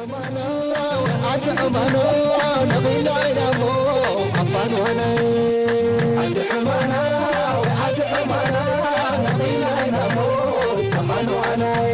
ዓዲ ሑማና ነቒላ ኢና እሞ ኣፋንዋናይ። ዓዲ ሑማና፣ ዓዲ ሑማና ነቒላ ኢና እሞ ኣፋንዋናይ።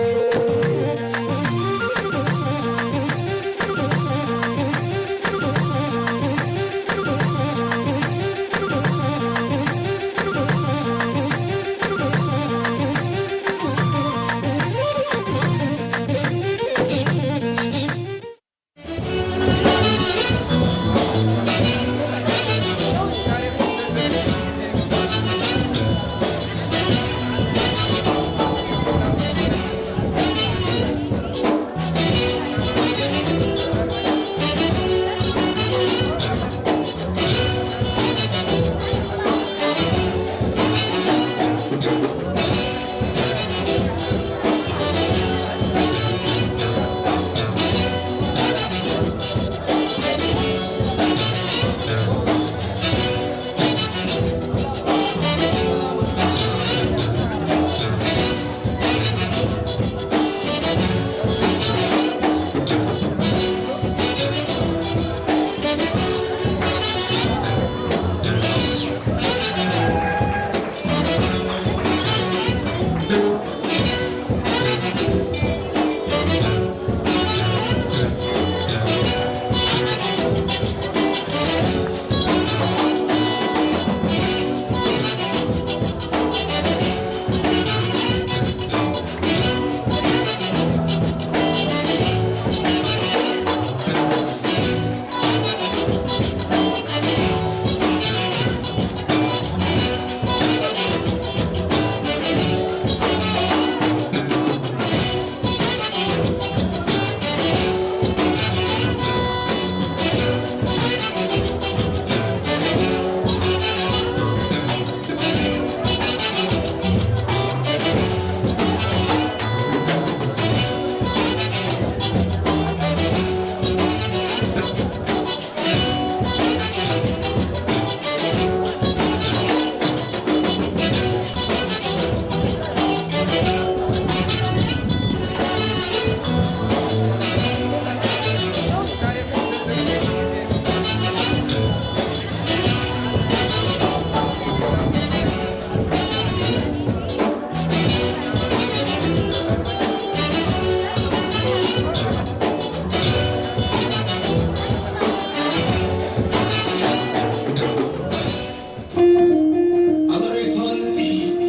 ኣበሬቶን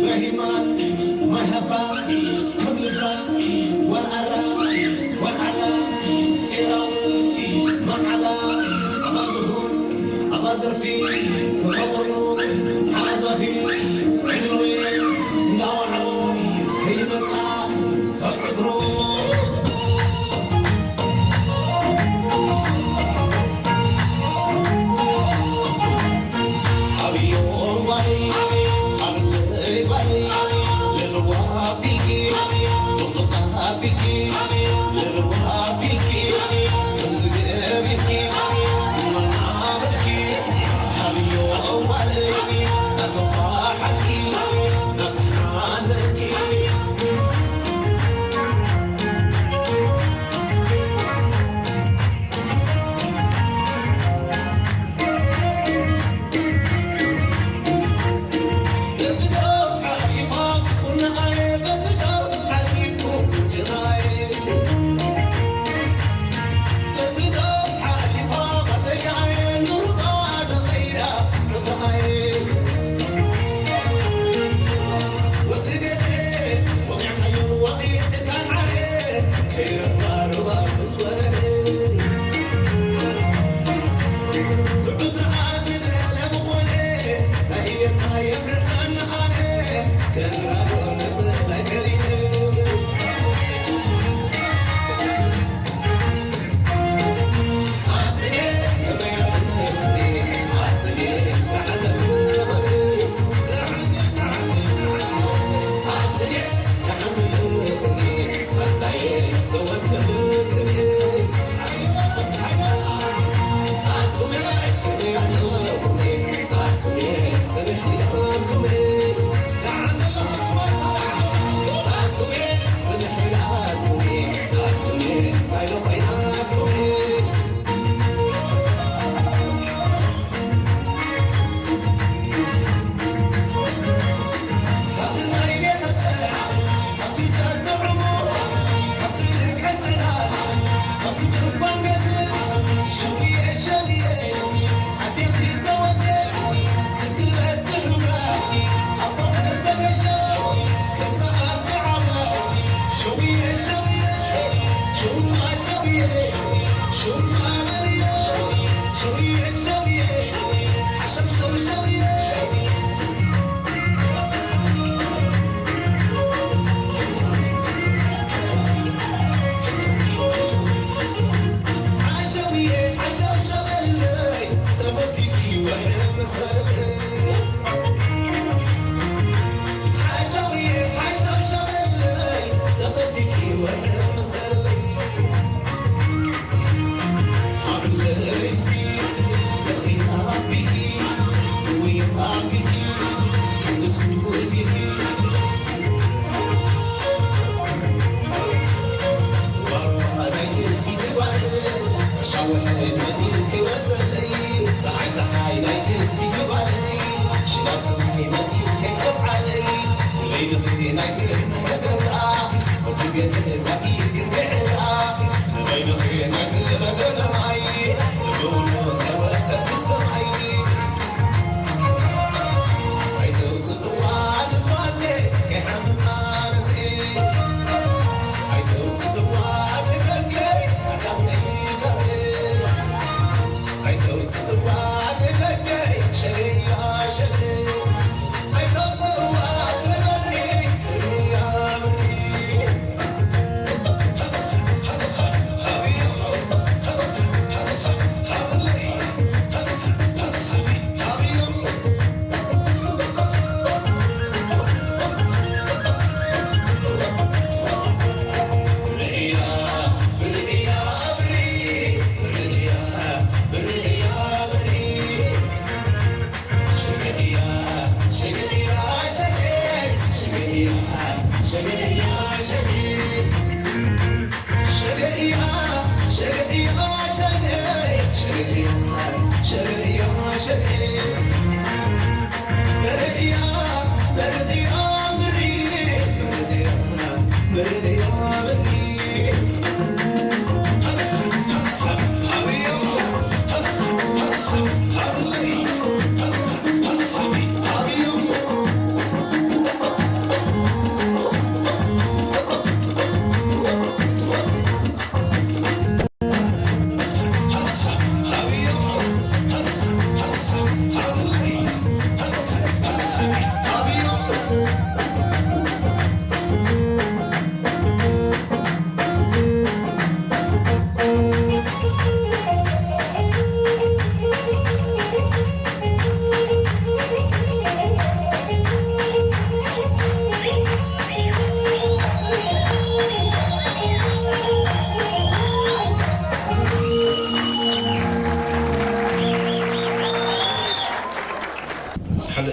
ረሂማን ማይ ሃባ ከምልባ ወርኣራ ወርዓላ ኤራው መዓላ ኣባዝሁን ኣባዘርፊ ተፈጥሩ ሓዛፊ ዕድሉየ እንዳወዓው ከይመጻ ሰብ ዕድሩ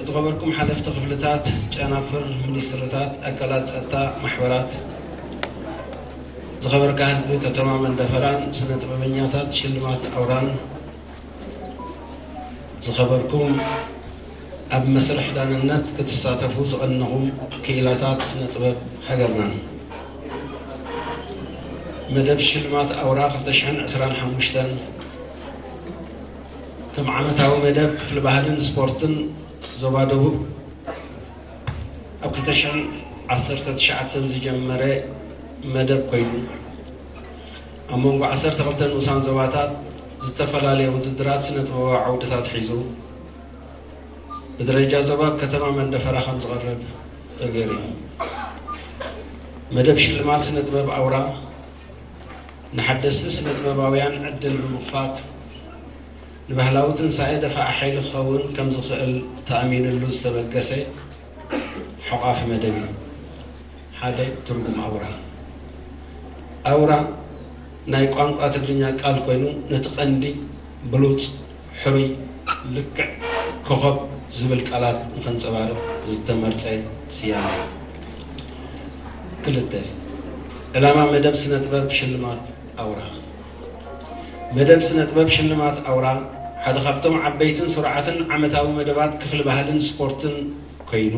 ዝኸበርኩም ሓለፍቲ ክፍልታት፣ ጨናፍር፣ ሚኒስትርታት፣ ኣካላት ጸጥታ፣ ማሕበራት፣ ዝኸበርካ ህዝቢ ከተማ መንደፈራን ስነ ጥበበኛታት ሽልማት ኣውራን፣ ዝኸበርኩም ኣብ መስርሕ ዳንነት ክትሳተፉ ዝቐነኹም ክኢላታት ስነ ጥበብ ሃገርናን። መደብ ሽልማት ኣውራ ክልተ ሽሕን ዕስራን ሓሙሽተን ከም ዓመታዊ መደብ ክፍሊ ባህልን ስፖርትን ዞባ ደቡብ ኣብ ክልተ ሽሕን ዓሰርተ ትሽዓተን ዝጀመረ መደብ ኮይኑ፣ ኣብ መንጎ ዓሰርተ ክልተ ንኡሳን ዞባታት ዝተፈላለየ ውድድራት ስነ ጥበባዊ ዓውድታት ሒዙ ብደረጃ ዞባ ኣብ ከተማ መንደፈራ ከም ዝቐርብ ተገይሩ እዩ። መደብ ሽልማት ስነ ጥበብ ኣውራ ንሓደስቲ ስነ ጥበባውያን ዕድል ብምኽፋት፣ ንባህላዊ ትንሳኤ ደፋኢ ሓይሊ ክኸውን ከም ዝኽእል ተኣሚንሉ ዝተበገሰ ሓቋፊ መደብ እዩ። ሓደ፣ ትርጉም ኣውራ። ኣውራ ናይ ቋንቋ ትግርኛ ቃል ኮይኑ፣ ነቲ ቀንዲ፣ ብሉጽ፣ ሕሩይ፣ ልክዕ፣ ኮኾብ ዝብል ቃላት ንኸንጸባርቕ ዝተመርጸ ስያመ እዩ። ክልተ፣ ዕላማ መደብ ስነ ጥበብ ሽልማት ኣውራ። መደብ ስነ ጥበብ ሽልማት ኣውራ ሓደ ካብቶም ዓበይትን ስሩዓትን ዓመታዊ መደባት ክፍሊ ባህልን ስፖርትን ኮይኑ፣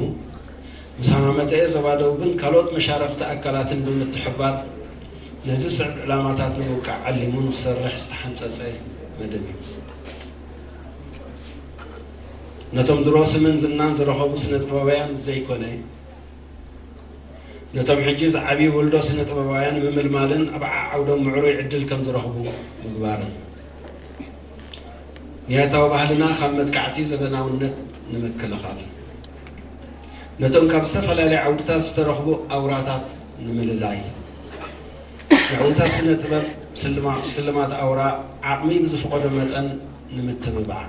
ምስ ሃማመተኤ ዞባ ደቡብን ካልኦት መሻረኽቲ ኣካላትን ብምትሕብባር ነዚ ስዕብ ዕላማታት ንምውቃዕ ዓሊሙ ንክሰርሕ ዝተሓንጸጸ መደብ እዩ። ነቶም ድሮ ስምን ዝናን ዝረኸቡ ስነ ጥበባውያን ዘይኮነ፣ ነቶም ሕጂ ዝዓብዩ ወልዶ ስነ ጥበባውያን ምምልማልን ኣብ ዓዓውዶም ምዕሩይ ዕድል ከም ዝረኽቡ ምግባርን። ንያታዊ ባህልና ካብ መጥቃዕቲ ዘበናውነት ንምክልኻል፣ ነቶም ካብ ዝተፈላለየ ዓውድታት ዝተረኽቡ ኣውራታት ንምልላይ፣ ንዕውታት ስነ ጥበብ ስልማ-፣ ስልማት ኣውራ ዓቕሚ ብዝፈቐዶ መጠን ንምትብባዕ፣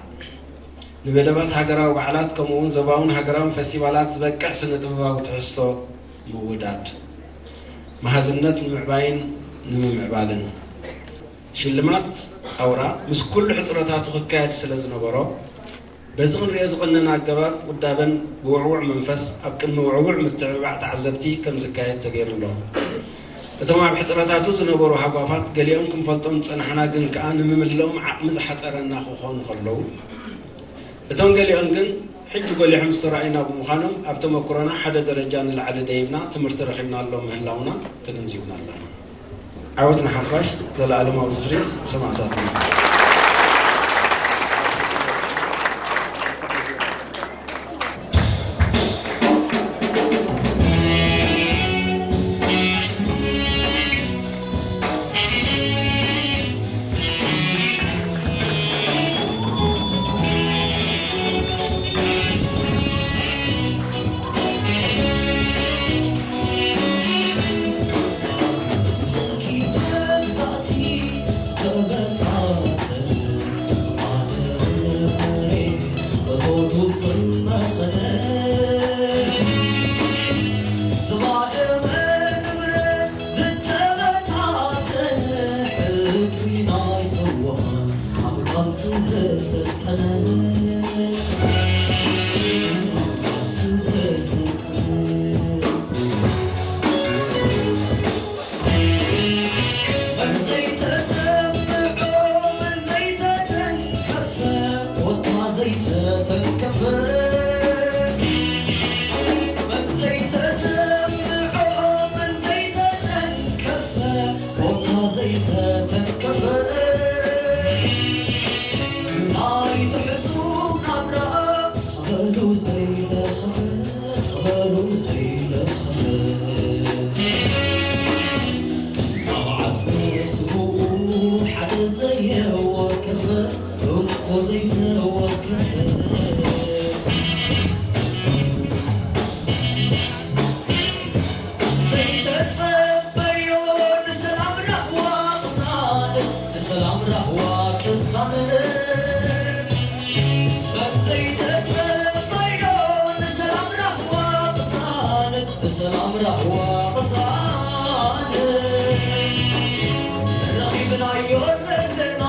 ንመደባት ሃገራዊ በዓላት ከምኡውን ዞባውን ሃገራውን ፈስቲቫላት ዝበቅዕ ስነ ጥበባዊ ትሕዝቶ ምውዳድ፣ መሃዝነት ንምዕባይን ንምምዕባልን። ሽልማት ኣውራ ምስ ኩሉ ሕጽረታቱ ክካየድ ስለ ዝነበሮ፣ በዚ ክንሪኦ ዝቐነና ኣገባብ ውዳበን ብውዕዉዕ መንፈስ ኣብ ቅድሚ ውዕዉዕ ምትዕብባዕ ተዓዘብቲ ከም ዝካየድ ተገይሩ ኣሎ። እቶም ኣብ ሕጽረታቱ ዝነበሩ ሃጓፋት ገሊኦም ክንፈልጦም ዝጸናሕና ግን ከኣ ንምምልኦም ዓቕሚ ዝሓጸረና ክኾኑ ከለዉ፣ እቶም ገሊኦም ግን ሕጂ ጎሊሖም ዝተራእዩና ብምዃኖም ኣብ ተመክሮና ሓደ ደረጃ ንላዕሊ ደይብና ትምህርቲ ረኺብናሎም ምህላውና ተገንዚብና ኣለና። ዓወት ንሓፋሽ፣ ዘለኣለማዊ ዝኽሪ ሰማእታትና። ዝተበታተነ ሕድሪ ናይ ሰዋ ኣብ ቃልሲ ዘሰልጠነ፣ ኣብ ቃልሲ ዘሰልጠነ። መን ዘይተሰምዖ፣ መን ዘይተተንከፈ፣ ኮታ ዘይተተንከፈ። መን ዘይተሰምዖ፣ መን ዘይተተንከፈ፣ ኮታ ዘይተተንከፈ። ናይ ትሕሱም ናብራ ጸበሉ ዘይለኸፈ፣ ጸበሉ ዘይለኸፈ። ኣብ ዓጽሚ ስብኡ ሓደ ዘየወከፈ፣ እንኮ ዘይተወከፈ። ዘይተጸበዮ ንሰላም ራህዋ ቅሳነት፣ ንሰላም ራህዋ ቅሳነት። መን ዘይተጸበዮ ንሰላም ራህዋ ቅሳነት፣ ንሰላም ራህዋ ቅሳነት። ረኺብናዮ ዘለና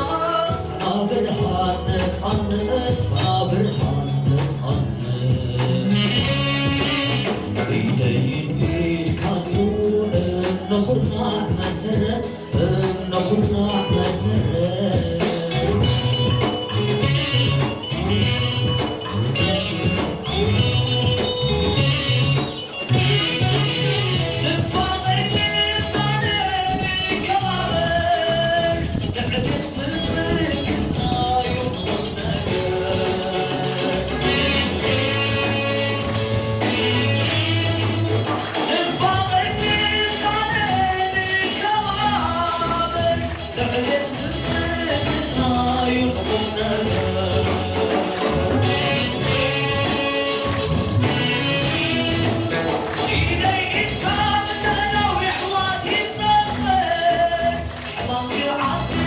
ፋና ብርሃን ነጻነት፣ ፋና ብርሃን ነጻነት። ኢደይን ኢድካን እዩ እምነ ኩርናዕ መሰረት፣ እምነ ኩርናዕ መሰረት። ንፋቐር ንሳነ ንከባበር፣ ንዕቤት ብልጽግና እዩ ቁም ነገር። ንፋቐር ንሳነ ንከባበር፣ ንዕቤት ብልጽግና እዩ ቁም ነገር። ኢደይ ኢድካ ምሰ ነዊሕ ዋት ይጸበ፣ ሕማም ይዓብድ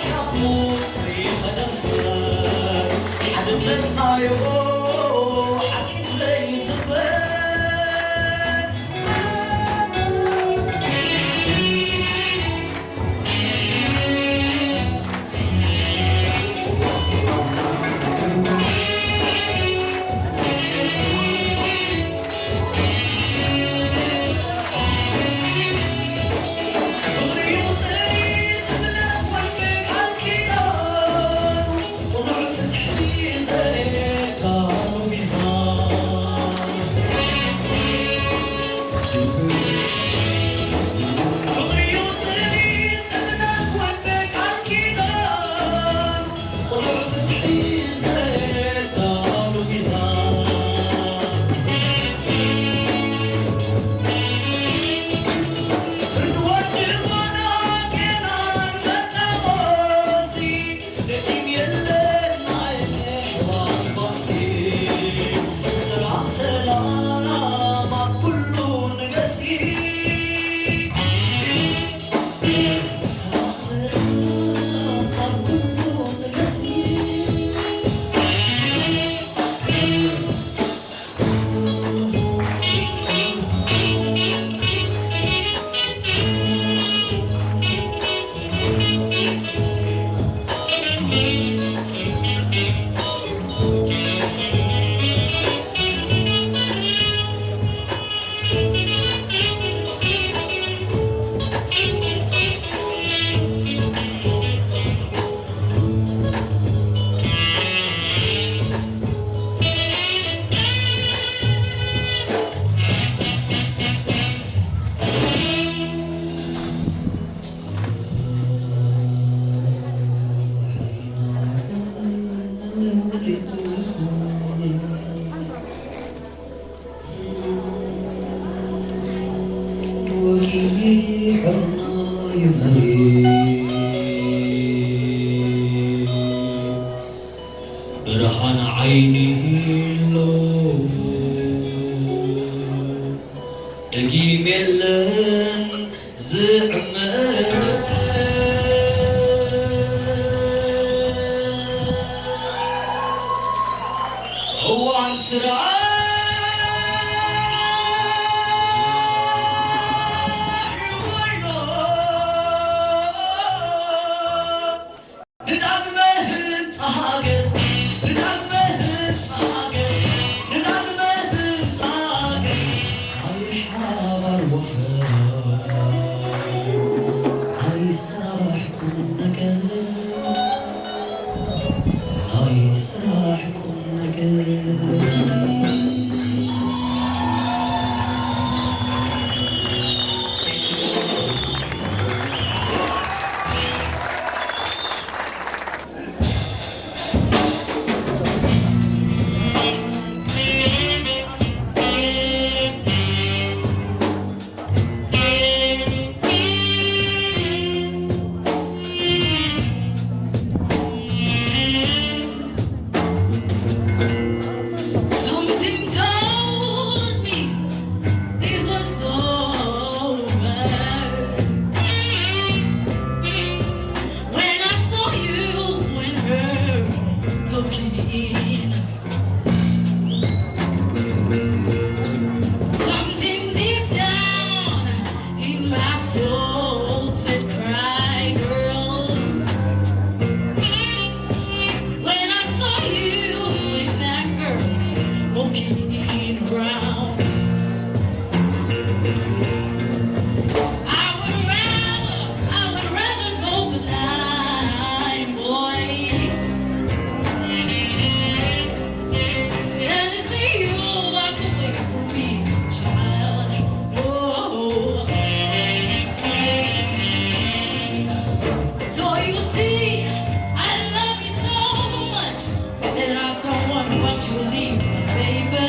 ሓሙት ይኸደምበር፣ ሓድነትና እዩ ሓፂን ዘይስበር። ሰላም ሰላም ኣብ ኩሉ ንገሲ። ሰላም ሰላም ኣብ ኩሉ ንገሲ። ወጊሑ ናይ መሬት ብርሃን ዓይኒ ኣሎ። ደጊም የለን ዝዕመት እዋን ስራሕ ኮይኑ ንዳግመ ህንጻ ሃገር፣ ንዳግመ ህንጻ ሃገር፣ ንዳግመ ህንጻ ሃገር። ናይ ሓባር ወፈራ፣ ናይ ስራሕ ቁም ነገር፣ ናይ ስራሕ ቁም ነገር። Something told me it was over when I saw you and her talking. Something deep down in my soul said, "Cry, girl." When I saw you with that girl walking around, I would rather, I would rather go blind, boy. Let me see you walk away from me, child. Oh. So you see, I love you so much that I don't wanna watch you leave me, baby.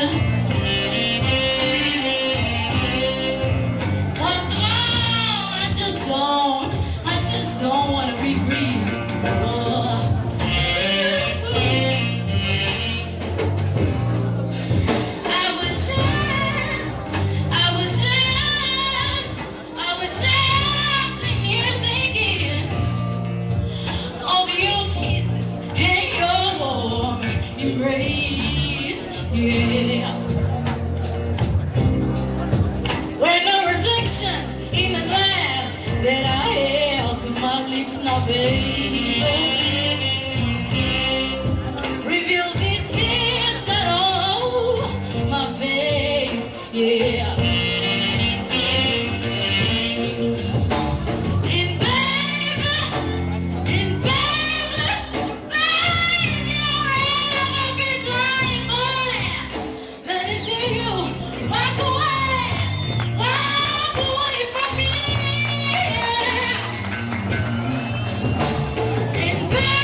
What's the wrong? I just don't, I just don't wanna be free. Oh. I was just, I was just, I was just sitting here thinking of your kisses and your warm embrace. Yeah. When a reflection in the glass that I held to my lips now, baby, reveals these tears that all my face, yeah. And baby, and baby, baby, I'd rather be blind, boy, than to see you walk away, walk away from me. And baby,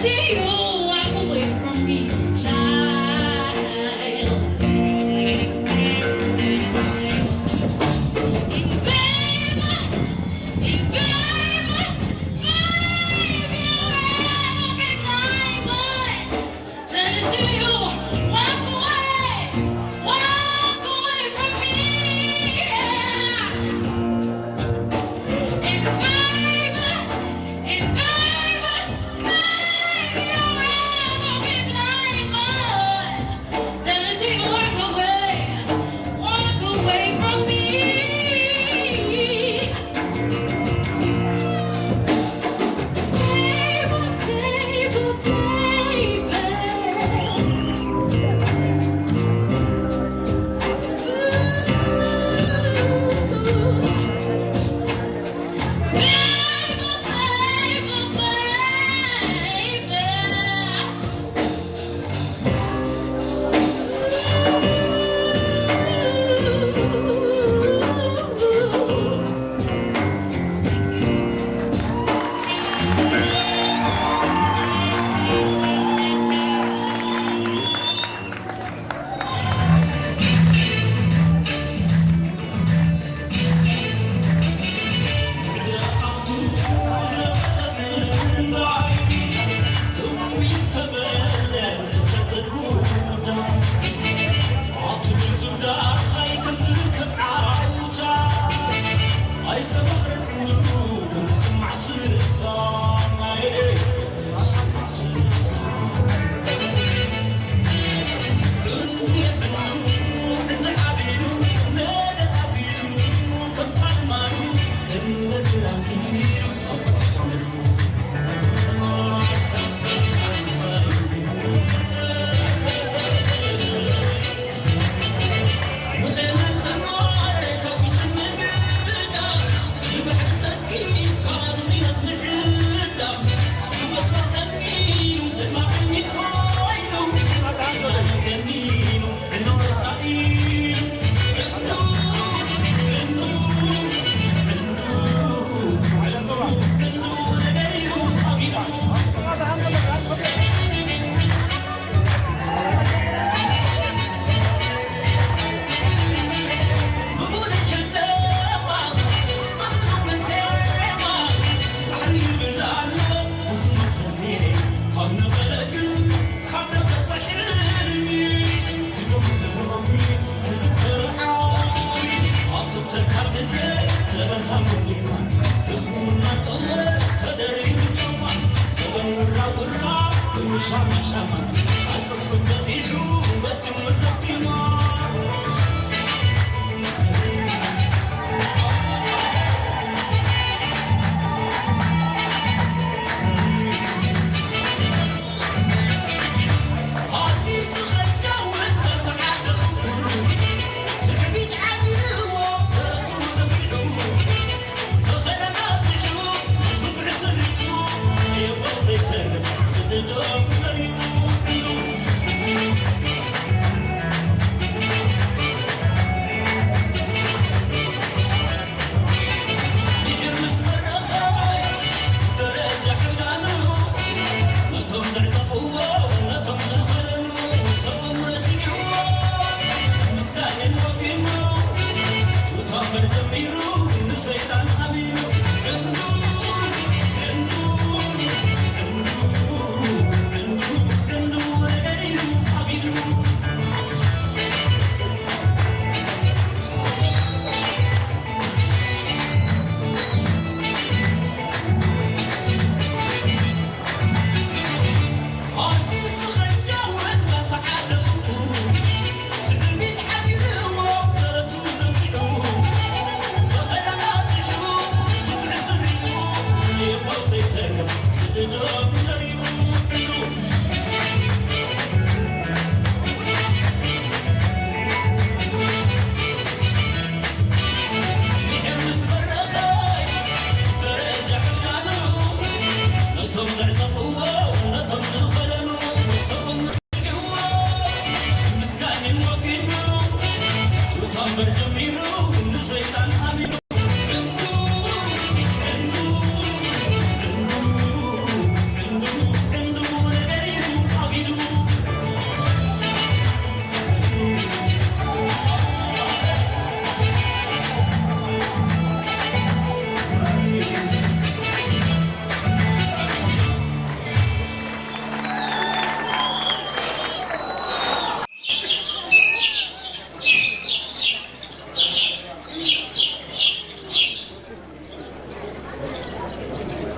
You walk away from me, child. And baby, and baby, baby, you're a blind boy. Then you walk away, walk away from me, yeah. And baby, and baby, baby, you're a blind boy. Then you walk away, walk away from me.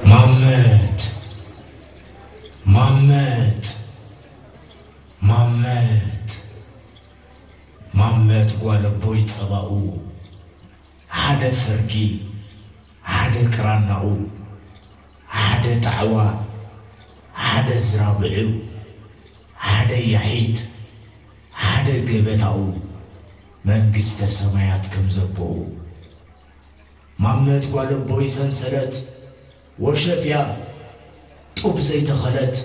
ማመት፣ ማመት፣ ማመት፣ ማመት ጓል ኣቦይ ጸባኡ፣ ሓደ ፍርጊ፣ ሓደ ቅራናኡ፣ ሓደ ጣዕዋ፣ ሓደ ዝራብዑ፣ ሓደ ያሒት፣ ሓደ ገበታኡ፣ መንግስተ ሰማያት ከም ዘቦኡ። ማመት ጓል ኣቦይ ሰንሰለት ወሸፍያ ጡብ ዘይተኸለት፣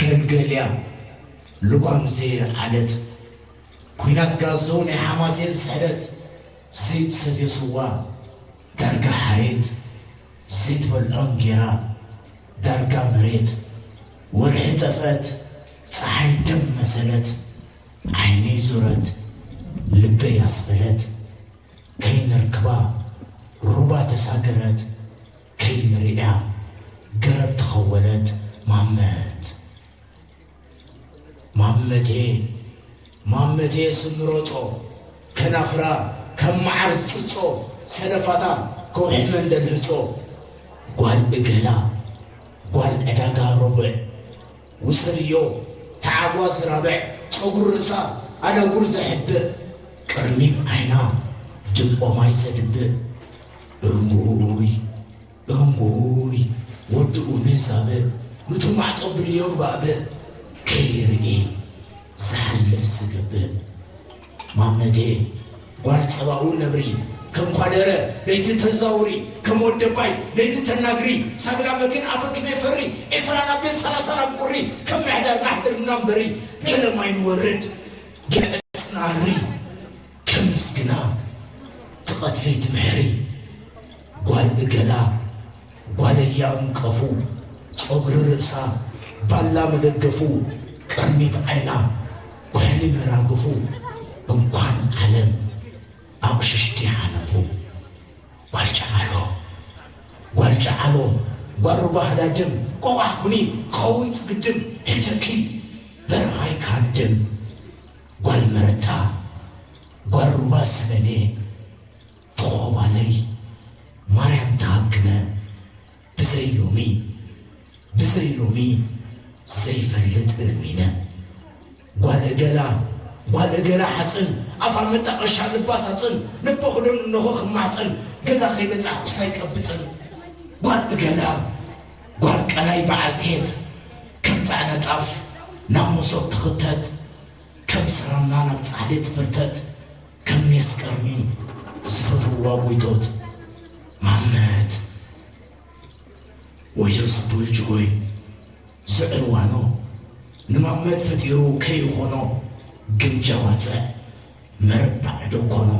ገልገልያ ልጓም ዘየልዓለት፣ ኲናት ጋዞ ናይ ሓማሴን ስሕለት፣ ዘይትሰትዮ ስዋ ዳርጋ ሓሬት፣ ዘይትበልዖ እንጌራ ዳርጋ መሬት፣ ወርሒ ጠፍአት ጸሓይ ደም መሰለት፣ ዓይነይ ዞረት ልበይ ኣስበለት፣ ከይንርክባ ሩባ ተሳገረት፣ ከይንርእያ ገረብ ተኸወለት። ማመት፣ ማመቴ፣ ማመቴ ስምሮጾ፣ ከናፍራ ከም መዓር ዝጽጾ፣ ሰደፋታ ከውሒ መንደል ህጾ፣ ጓል እገላ፣ ጓል ዕዳጋ ሮብዕ፣ ውሰድዮ፣ ተዓጓ ዝራብዕ፣ ጸጉሪ ርእሳ ኣዳጉር ዘሕብእ፣ ቅርኒብ ዓይና ድምኦ ማይ ዘድብእ። እንጉይ፣ እንጉይ፣ ወድኡ መዛብእ፣ ንቱ ማዕጾ ብልዮ ግባእብእ፣ ከይርኢ ዝሓልፍ ዝገብእ። ማመቴ፣ ጓል ጸባኡ ነብሪ፣ ከም ኳደረ ለይቲ ተዛውሪ፣ ከም ወደባይ ለይቲ ተናግሪ፣ ሳግላ መኪን ኣፈኪመ ፈሪ፣ ዒስራ ናብ ቤት ሰላሳ ናብ ቁሪ፣ ከም ምሕዳር ናሕድር እናንበሪ፣ ገለ ማይ ንወርድ፣ ገለ ጽናሪ፣ ከምስ ግና ትቐትለይ ትምሕሪ። ጓል እገላ፣ ጓለያ እንቀፉ፣ ጸጉሪ ርእሳ፣ ባላ መደገፉ፣ ቅርኒብ ዓይና፣ ኩሕሊ መራግፉ፣ እንኳን ዓለም ኣቕሽሽቲ ሓለፉ። ጓል ጨዓሎ፣ ጓል ጨዓሎ፣ ጓል ሩባ ሃዳድም፣ ቆቋሕ ኩኒ፣ ክኸውን ጽግድም፣ ሕጀኪ፣ በረኻይ ካድም። ጓል መረታ፣ ጓል ሩባ ሰበኔ፣ ተኾባለይ፣ ማርያም ተሃብክነ፣ ብዘይ ሎሚ፣ ብዘይ ሎሚ ዘይፈልጥ እልሚነ። ጓል እገላ፣ ጓል እገላ ሓጽን፣ ኣፋ መጣቐሻ ልባ ሳጽን፣ ልበ ክደኑ እነሆ ክማሕጸን፣ ገዛ ከይበጻሕ ኩሳይ ቀብጽን። ጓል እገላ፣ ጓል ቀላይ በዓል ቴት፣ ከም ጻዕዳ ጣፍ ናብ መሶብ ትኽተት፣ ከም ሰራምና ናብ ጻሕሊ ትፍርተት፣ ከም ሜስ ቀርኒ ዝፈትውዋ ጎይቶት። ማመት፣ ወዮ ስቡል ጅጎይ፣ ዝዕርዋኖ ንማመት ፈጢሩ ከይኾኖ፣ ግምጃ ዋጽዕ መረባዕ ደኮኖ።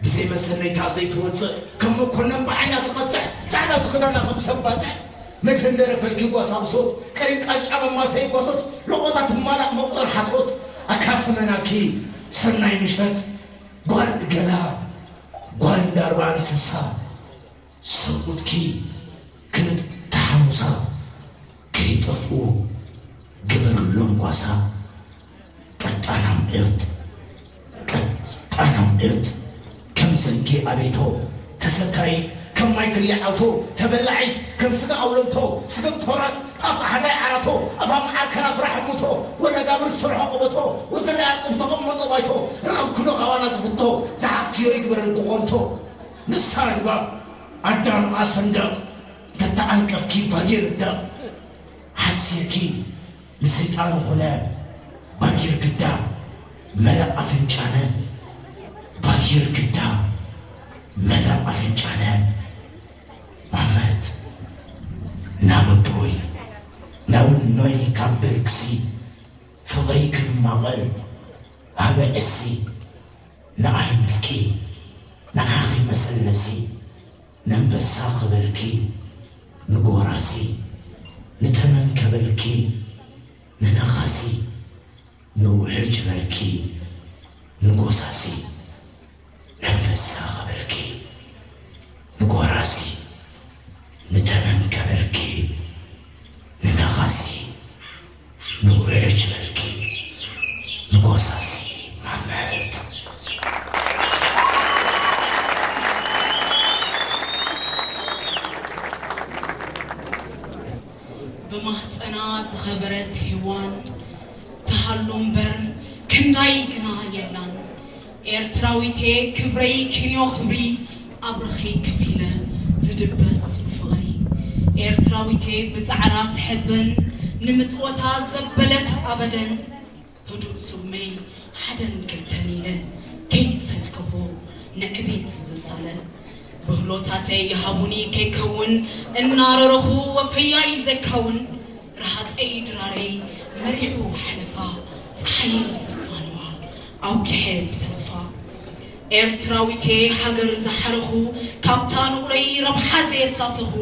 ብዘይ መሰነይታ ዘይትወጽእ፣ ከም መኮነን ብዓይና ትቐጽዕ፣ ጻዕዳ ዝኽዳና ከም ሰብ ባጽዕ፣ መተንደረ ፈልኪ ጓሳ ብሶት፣ ቀሪን ቃንጫ መማሰይ ጓሶት፣ ሎቖታ ትማላእ መቑጸር ሓሶት፣ ኣካስመናኪ ሰናይ ምሸት፣ ጓል እገላ፣ ጓል እንዳርባ እንስሳ፣ ሰብኡትኪ ክልተ ሓሙሳ ከይጠፍኡ ግበርሎም ጓሳ። ቀጣናም ዕርት፣ ቀጣናም ዕርት ከም ዘንጊ ኣቤቶ፣ ተሰካይት ከም ማይ ክሊ ዓውቶ፣ ተበላዒት ከም ስጋ ኣውለልቶ፣ ስገም ቶራት ጣፍ ጸሓላይ ዓራቶ፣ ኣፋ መዓር ከናፍራ ሕሙቶ፣ ወለጋብር ዝሰርሖ ቀበቶ፣ ወዘርኣ ያዕቆብ ተቐመጦ ባይቶ፣ ረኸብክሎ ካባና ዝፍቶ፣ ዝሓዝክዮ ይግበረልኩ ቆንቶ። ንሳ ድባብ ኣዳም ኣሰንደቕ እንተተዓንቀፍኪ ባጌር እዳም ሓስየኪ ንሰይጣን ኾነ ባጌር ግዳ መላእ ኣፍንጫነ ባጌር ግዳ መላእ ኣፍንጫነ ማመት ናበቦይ ናውኖይ ካብ ብርክሲ ፍቕሪ ክማቐል ሃበ ዕሲ ንኣይ ንፍቂ ንዓኺ መሰለሲ ነንበሳ ክበልኪ ንጎራሲ ንተመን ከበልኪ ንነኻሲ ንውሕጅ በልኪ ንጎሳሲ ነንበሳ ከበልኪ ንጎራሲ ንተመን ከበልኪ ንነኻሲ ንውሕጅ በልኪ ንጎሳሲ ማመት። ብማህፀና ዝኸበረት ሄዋን ትሃሉ እምበር ክንዳይ ግና የላን። ኤርትራዊቴ ክብረይ ኪንዮ ክብሪ ኣብርኺ ከፊለ ዝድበስ ፍቕሪ። ኤርትራዊቴ ብጻዕራ ትሕበን ንምጽወታ ዘበለት ኣበደን ህዱእ ስመይ ሓደን ክልተን ኢለ ከይሰልከኹ ንዕቤት ዝሳለ ብህሎታተይ ይሃቡኒ ከይከውን እናረረኹ ወፈያይ ዘካውን ረሃፀይ ድራረይ መሪዑ ሓለፋ ፀሓየይ ዘፋንዋ ኣውጊሐ ብተስፋ ኤርትራዊቴ ሃገር ዝሓረኹ ካብታ ንቑረይ ረብሓ ዘየሳሰኹ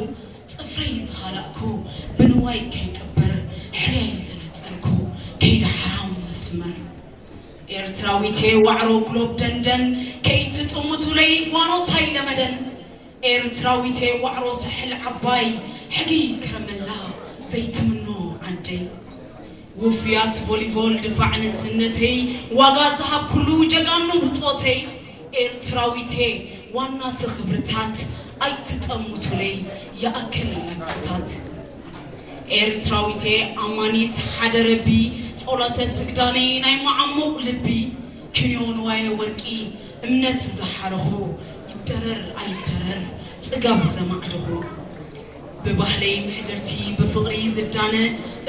ጽፍረይ ዝኻላእኩ ብንዋይ ከይጥበር ሕርያይ ዘነጸርኩ ከይደ ሓራም መስመር ኤርትራዊቴ ዋዕሮ ግሎብ ደንደን ከይትጥምቱለይ ጓኖታይ ለመደን ኤርትራዊቴ ዋዕሮ ሳሕል ዓባይ ሕጊ ከረመላ ዘይትምኖ ዓደይ ውፍያት ቮሊቮል ድፋዕ ንእስነተይ ዋጋ ዝሃብኩሉ ጀጋኑ ብጾተይ ኤርትራዊቴ ዋናቲ ክብርታት ኣይትጠምቱለይ ይኣክል ነብትታት ኤርትራዊቴ ኣማኒት ሓደ ረቢ ጾላተ ስግዳነይ ናይ መዓሙቕ ልቢ ክንዮ ንዋየ ወርቂ እምነት ዝሓረኹ ይደረር ኣይደረር ጽጋብ ዘማዕደኹ ብባህለይ ምሕድርቲ ብፍቕሪ ዝዳነ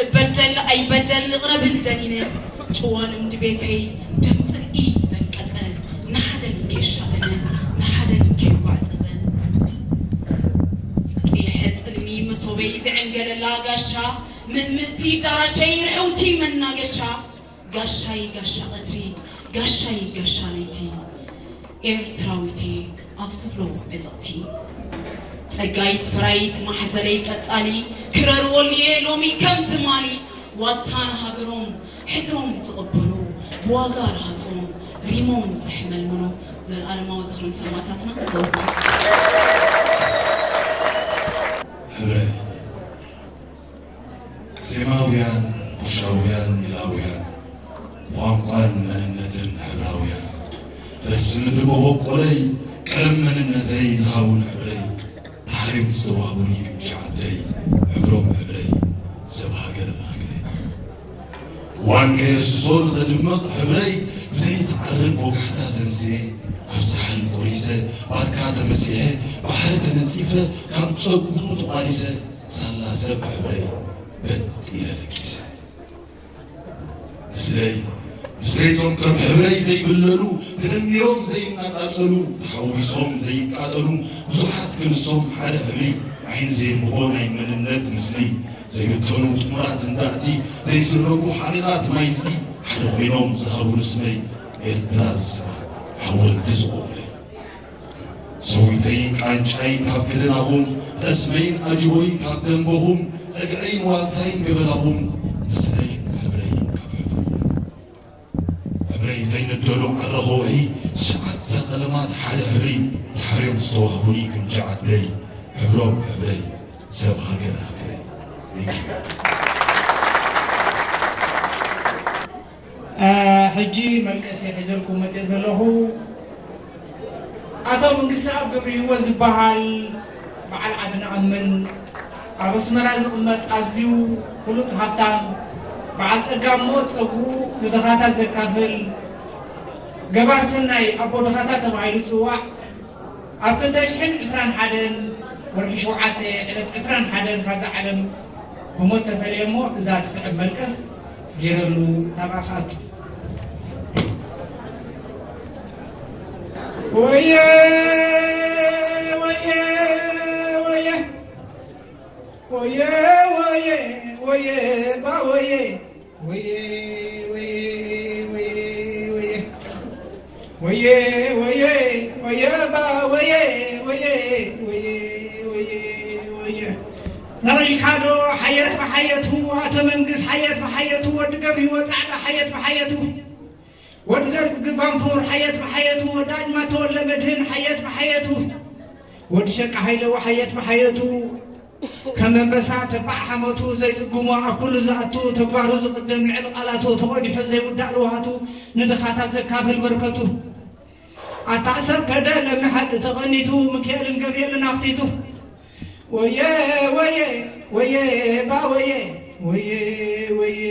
እበደል ኣይበደል እቕረብል ደኒነ ጭዋ ልምዲ ቤተይ ደም ጽልኢ ዘንቀጸ ንሓደን ከይሻበነ ንሓደን ከይጓዕጸጸ ጢሐ ጽልሚ መሶበይ ዝዕንገለላ ጋሻ ምእምእቲ ዳራሸይ ርሕውቲ መናገሻ ጋሻይ ጋሻ ቀትሪ ጋሻይ ጋሻ ለይቲ ኤርትራዊቲ ኣብ ዝብሎ ዕጽቕቲ ጸጋይት ፍራይት ማሕዘለይ ቀጻሊ ክረር ወልየ ሎሚ ከም ትማሊ ዋታ ንሃገሮም ሕድሮም ዝቕበሉ ብዋጋ ረሃጾም ሪሞም ዘሕመልምሉ ዘልኣለማዊ ዝኽሪ ንሰማእታትና ሕረ ሴማውያን፣ ኩሻውያን፣ ኢላውያን፣ ብቋንቋን መንነትን ሕብራውያን፣ ፈልሲ ምድሪ መበቆለይ፣ ቀለም መንነተይ ዝሃቡን ሕብረይ፣ ድሕሪኦም ዝተዋህቡኒ ግምጃ ዓደይ፣ ሕብሮም ሕብረይ፣ ሰብ ሃገር ሃገረይ። እዋን ከየስሶ ንኸድምቕ ሕብረይ፣ ብዘይተዓርብ ወጋሕታ ተንስኤ፣ ኣብ ሳሕል ቆሪሰ፣ ባርካ ተመሲሐ፣ ባሕሪ ተነጺፈ፣ ካብ ጸጉሩ ተቋሪሰ፣ ሳላ ሰብ ሕብረይ በጥ ኢለ ለጊሰ። ምስለይ ምስለይዞም ከም ሕብረይ ዘይብለሉ ተደሚሮም ዘይናጻጸሉ ተሓዊሶም ዘይቃጠሉ ብዙሓት ክንሶም ሓደ ሕብሪ ዓይኒ ዘየንብቦ ናይ መንነት ምስሊ ዘይብተኑ ጥሙራት እንዳእቲ ዘይስረጉ ሓሪቓት ማይ ዝጊ ሓደ ኮይኖም ዝሃቡኒ ስመይ ኤርትራ ዝስማ ሓወልቲ ዝቖሙለይ። ሰዊተይን ቃንጫይን ካብ ገደናኹም፣ ጠስመይን ኣጅቦይን ካብ ደንበኹም፣ ጸግዐይን ዋልታይን ገበናኹም፣ ምስለይን ሕብረይን ካብ ሕብርኹም። ሕብረይ ዘይነደሉ ዓረ ከውሒ፣ ትሽዓተ ቀለማት ሓደ ሕብሪ፣ ድሕሪኦም ዝተዋህቡኒ ግምጃ ዓደይ፣ ሕብሮም ሕብረይ፣ ሰብ ሃገር ሃገረይ። Thank you. ሕጂ መልቀስ ሒዘልኩም መፅእ ዘለኹ ኣቶ መንግስቲ ኣብ ገብሪ ህይወት ዝበሃል በዓል ዓዲ ንኣምን ኣብ ኣስመራ ዝቕመጥ ኣዝዩ ፍሉጥ ሃፍታም በዓል ፀጋ እሞ ፀጉኡ ንድኻታት ዘካፍል ገባር ሰናይ ኣቦ ድኻታት ተባሂሉ ዝፅዋዕ ኣብ ክልተ ሽሕን ዕስራን ሓደን ወርሒ ሸውዓተ ዕለት ዕስራን ሓደን ካብዛ ዓለም ብሞት ተፈልየ እሞ እዛ ትስዕብ መልቀስ ገይረሉ ናብኣ ክኣቱ። ወየ ወየ ወየ ወየ ወየ ወየ ወየ ባ ወየ ወየ ወየ ወየ ወየ ወየ ወየ ወየ ወየ ባ ወየ ወየ ወየ ወየ ወየ ነቒልካዶ ሓየት ብሓየቱ ኣቶ መንግስ ሓየት ብሓየቱ ወዲ ገብርሂወት ጻዕዳ ሓየት ብሓየቱ ወዲ ዘርዝጊ ጓንፉር ሓየት ብሓየቱ ወዲ ኣድማ ተወልደ መድህን ሓየት ብሓየቱ ወዲ ሸቃ ሃይለ ሓየት ብሓየቱ ከም ኣንበሳ ተባዕ ሓሞቱ ዘይጽጉሞ ኣብ ኩሉ ዝኣቱ ተግባሩ ዝቕድም ልዕሊ ቃላቱ ተቖዲሑ ዘይውዳእ ልውሃቱ ንድኻታት ዘካፍል በርከቱ ኣታ ሰብ ከደ ለሚ ሓቂ ተቐኒቱ ሚካኤልን ገብርኤልን ኣኽቲቱ ወየ ወየ ወየ ባ ወየ ወየ ወየ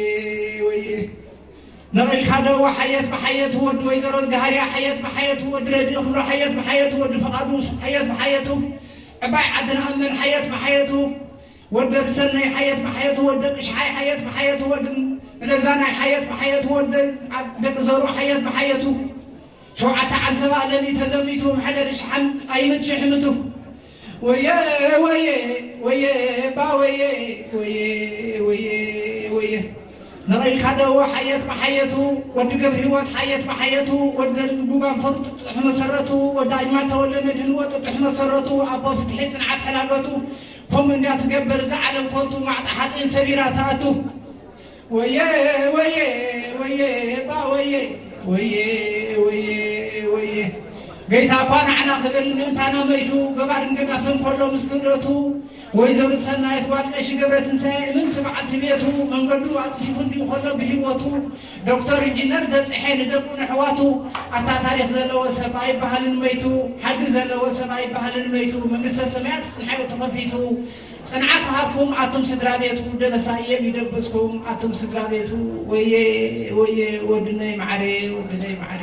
ወየ ነቒልካ ደዋ ሓየት ብሓየቱ ወዲ ወይዘሮ ዝጋሃርያ ሓየት ብሓየቱ ወዲ ረድኢ ክብሎ ሓየት ብሓየቱ ወዲ ፍቓዱ ሓየት ብሓየቱ ዕባይ ዓዲ ንኣመል ሓየት ብሓየቱ ወዲ ሰናይ ሓየት ብሓየቱ ወዲ ቅሽሓይ ሓየት ብሓየቱ ወዲ ለዛናይ ሓየት ብሓየቱ ወዲ ደቂ ዘሩ ሓየት ብሓየቱ ሸውዓተ ዓሰባ ለሚ ተዘሚቱ ምሕደር ሽሓን ኣይምት ሽሕምቱ ወየ ወየ ወየ ባ ወየ ወየ ወየ ወየ ነቒልካ ደዎ ሓየት ብሓየቱ ወዲ ገብረ ህይወት ሓየት ብሓየቱ ወዲ ዘርዝጉባን ፈሩ ጥጥሕ መሰረቱ ወዲ ኣጅማ ተወልደ መድህን ወጥጥሕ መሰረቱ ኣቦ ፍትሒ ጽንዓት ሕላገቱ ከምኡ እንዳ ትገብር እዛ ዓለም ኮንቱ ማዕጻ ሓጺን ሰቢራ ትኣቱ ወየ ወየ ወየ ባ ወየ ወየ ወየ ወየ ገይታ እኳ ንዓና ክብል ምእንታና መይቱ ገባርን ገዳፍን ከሎ ምስ ክእለቱ ወይዘሮ ሰናየት ጓል ቀሺ ገብረ ትንሳኤ እምንቲ በዓልቲ ቤቱ መንገዱ ኣፅፊፉ እንዲሁ ከሎ ብሂወቱ ዶክተር ኢንጂነር ዘብፅሐ ንደቁ ንሕዋቱ ኣታ ታሪክ ዘለዎ ሰብ ኣይበሃልን መይቱ ሓድጊ ዘለዎ ሰብ ኣይበሃልን መይቱ መንግስተ ሰማያት ፅንሓዮ ተኸፊቱ ጽንዓት ሃብኩም ኣቱም ስድራ ቤቱ ደበሳ እየም ይደብስኩም ኣቱም ስድራ ቤቱ ወየ ወየ ወድነይ ማዕረ ወድነይ ማዕረ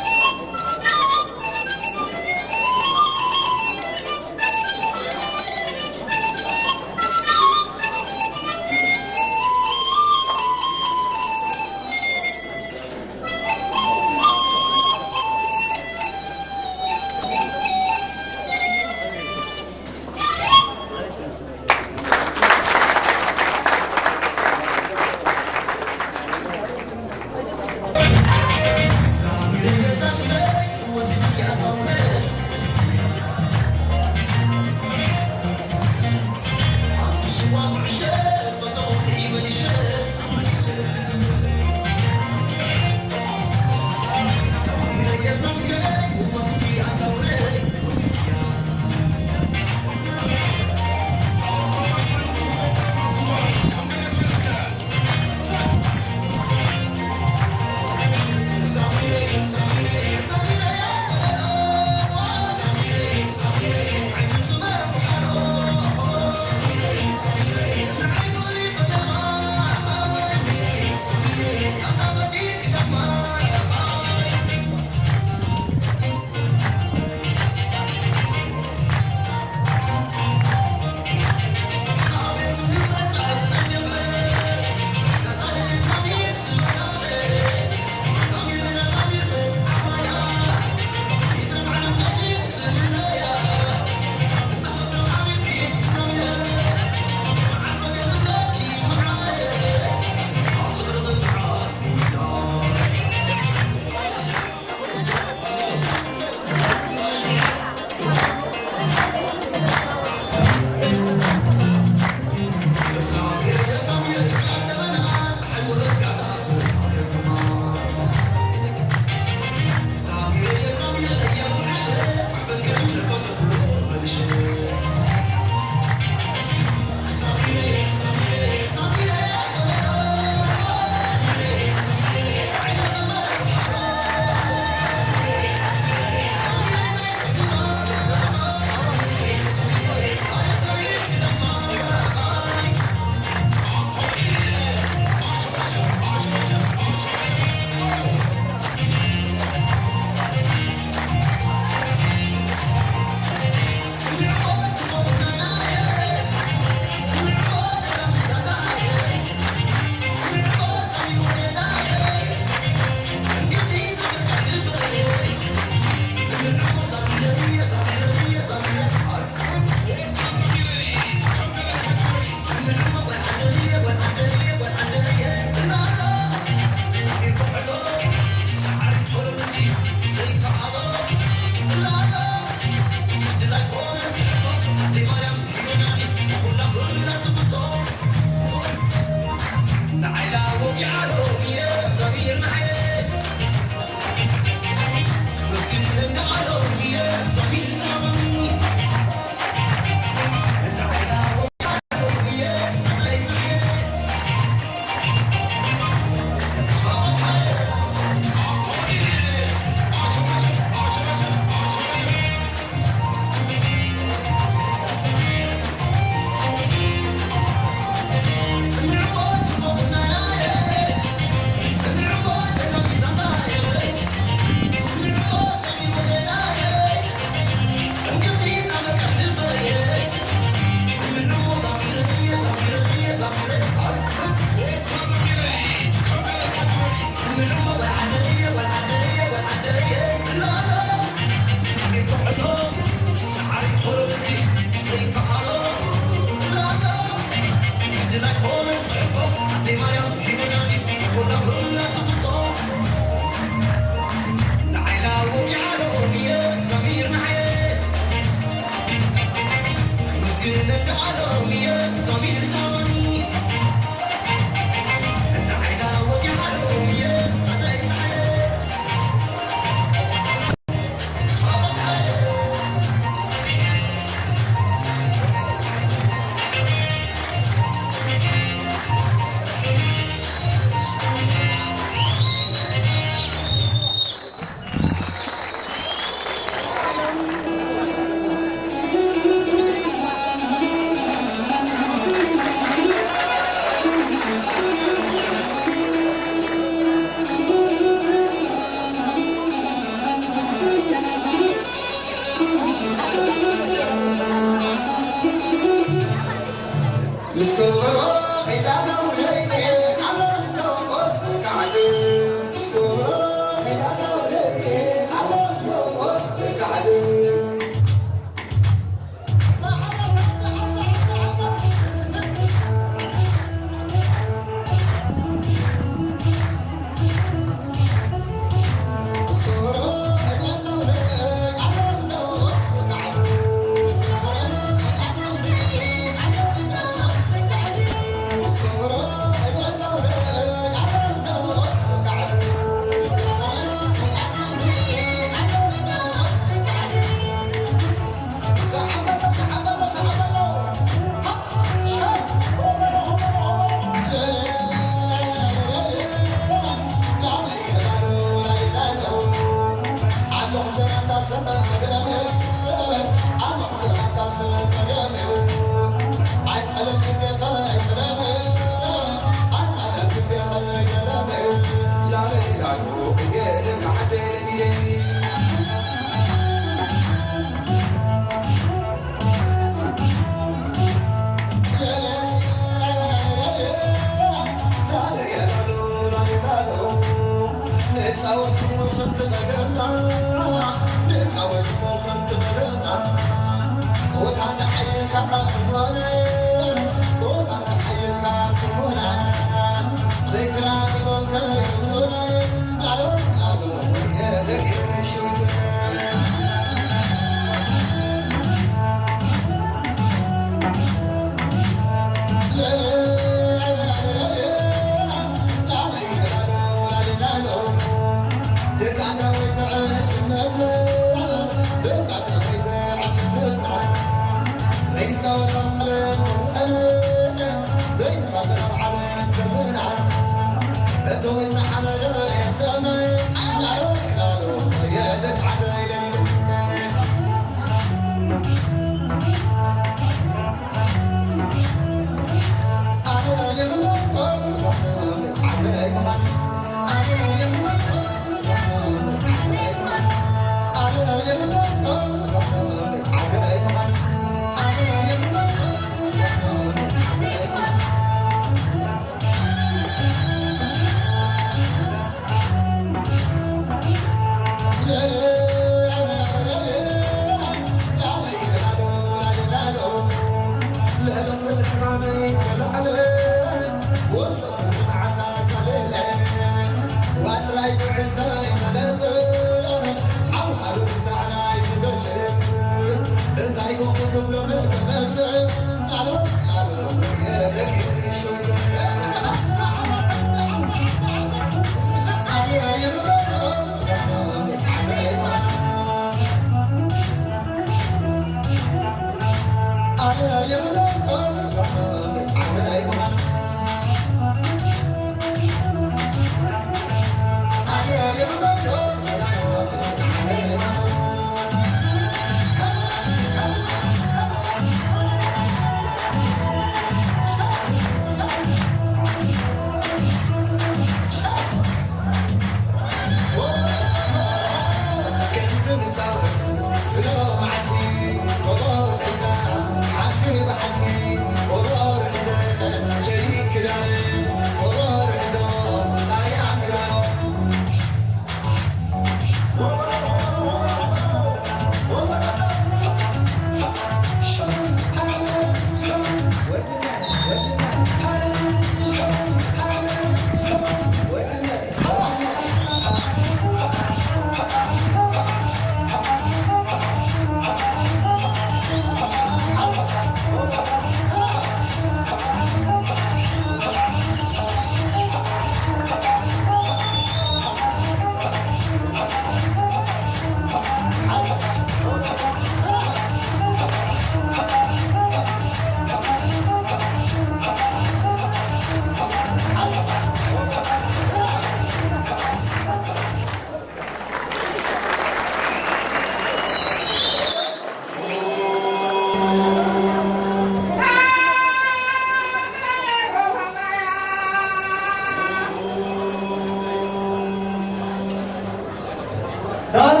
ዳና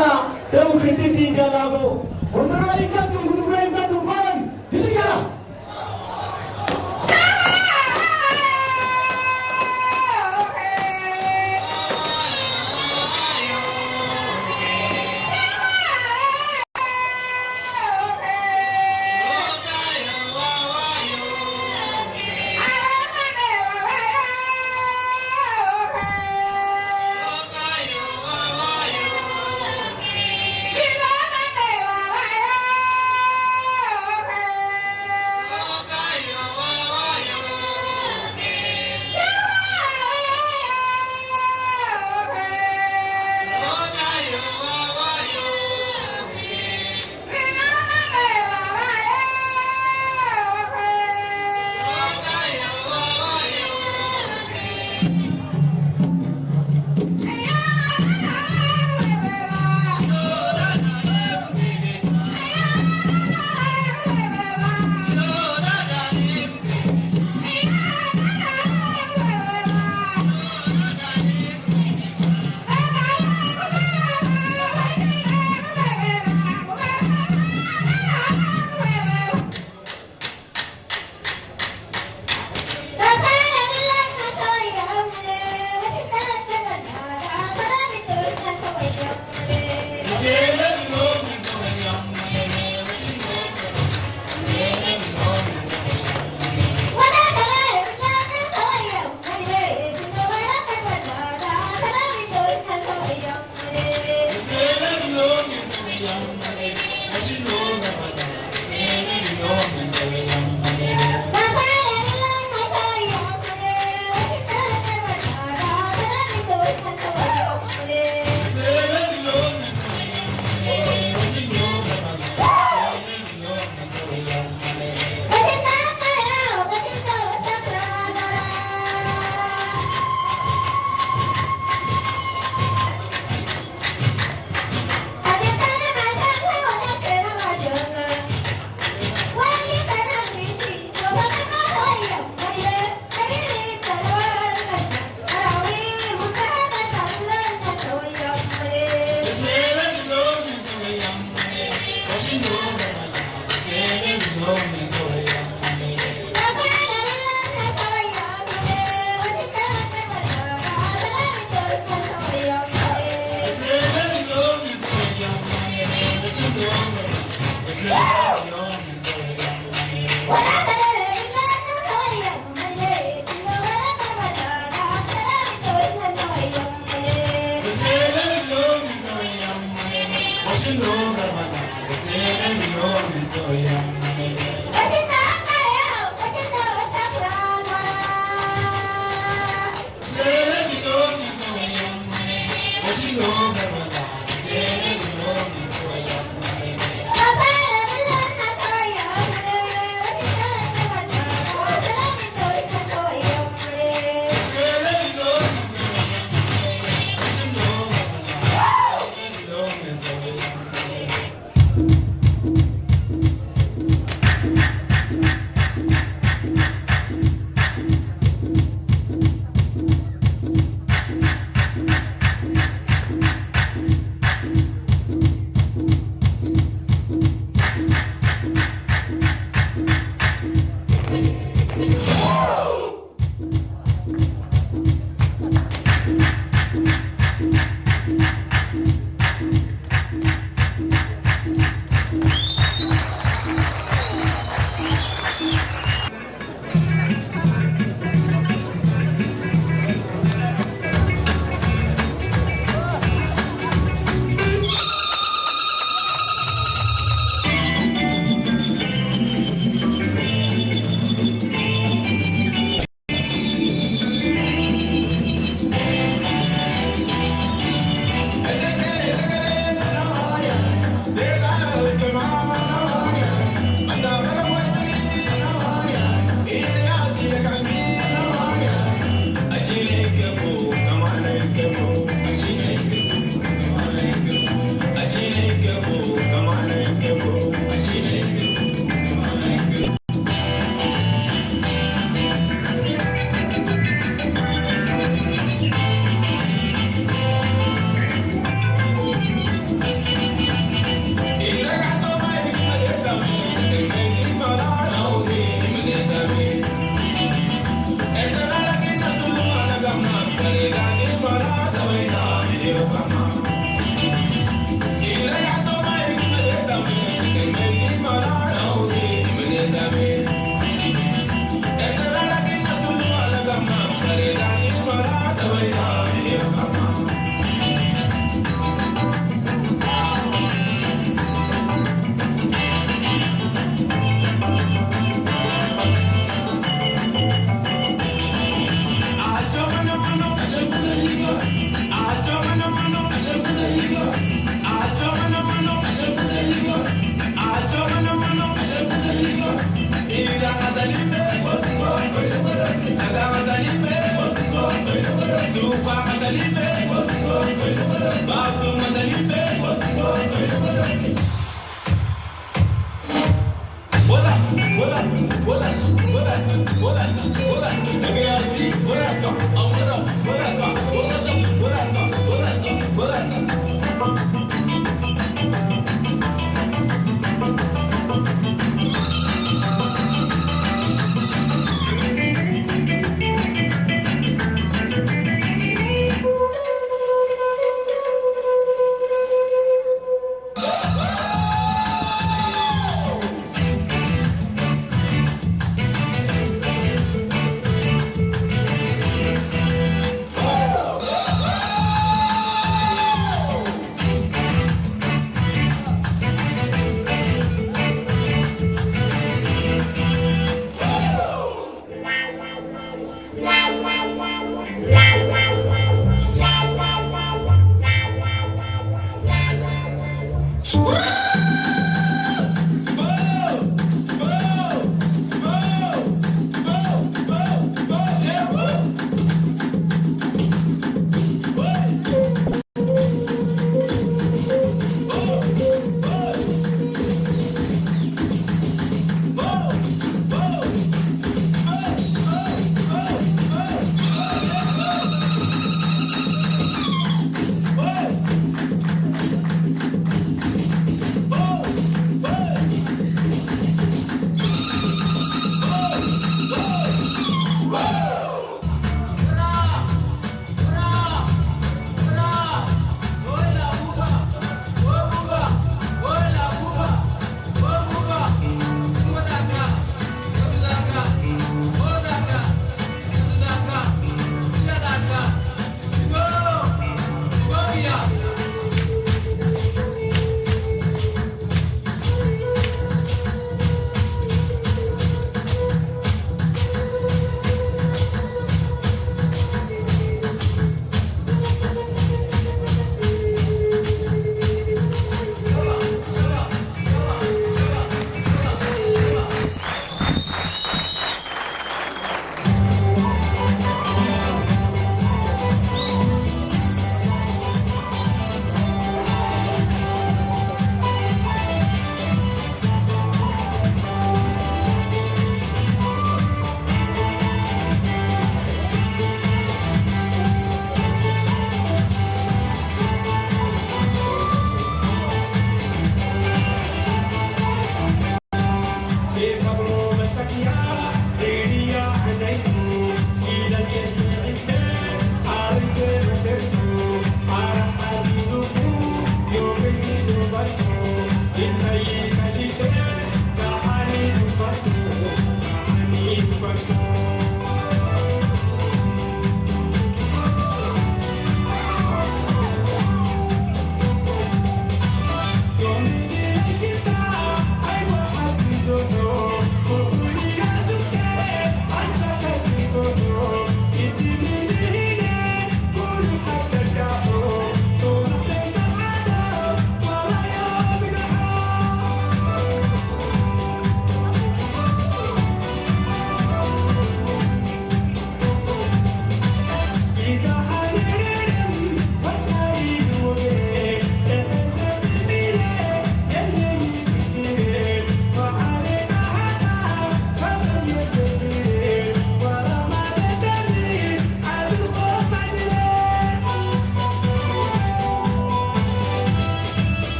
ደው ክትቲ ጀላቦ ወንድሮ ይካቱን ጉድፍሮ ይካቱን ኳለን ይትከራ።